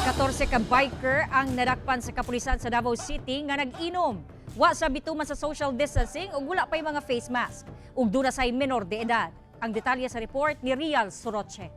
14 ka biker ang nadakpan sa kapulisan sa Davao City nga nag-inom. Wa sa bituman sa social distancing ug wala pay mga face mask. Ug duna say menor de edad. Ang detalye sa report ni Rial Soroche.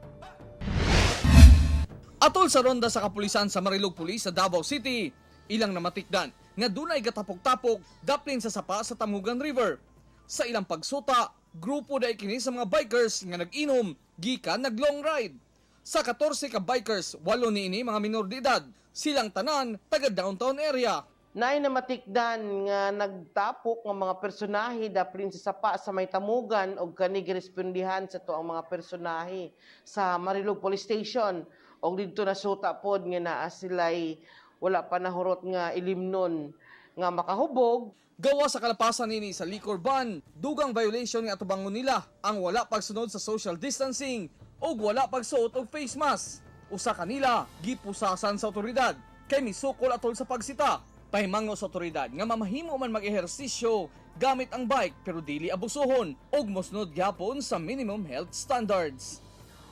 Atol sa ronda sa kapulisan sa Marilog Police sa Davao City, ilang namatikdan nga dunay gatapok-tapok daplin sa sapa sa Tamugan River. Sa ilang pagsuta, grupo dai kini sa mga bikers nga nag-inom gikan nag long ride. Sa 14 ka bikers, walo niini mga minor de edad. Silang tanan taga downtown area. Naay namatikdan nga nagtapok nga mga personahe daplin sa sapa sa may Tamugan og kani girespondihan sa atoang mga personahe sa Marilog Police Station og didto nasuta pod nga naa sila'y wala pa nahurot nga ilimnon nga makahubog. Gawa sa kalapasan nini sa liquor ban, dugang violation nga atubangon nila ang wala pagsunod sa social distancing ug wala pagsuot og face mask. Usa kanila gipusasan sa otoridad kay misukol atol sa pagsita. Pahimango sa otoridad nga mamahimo man mag-ehersisyo gamit ang bike pero dili abusuhon ug mosunod gyapon sa minimum health standards.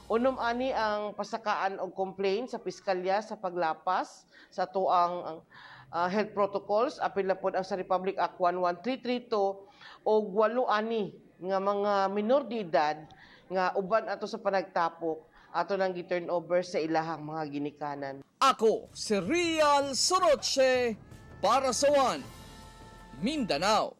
Unom ani ang pasakaan og complaint sa piskalya sa paglapas sa atoang health protocols, apil na pod ang sa Republic Act 11332, og walo ani nga mga minor de edad nga uban ato sa panagtapok ato nang gi-turn over sa ilahang mga ginikanan. Ako si Rial Soroche para sa One Mindanao.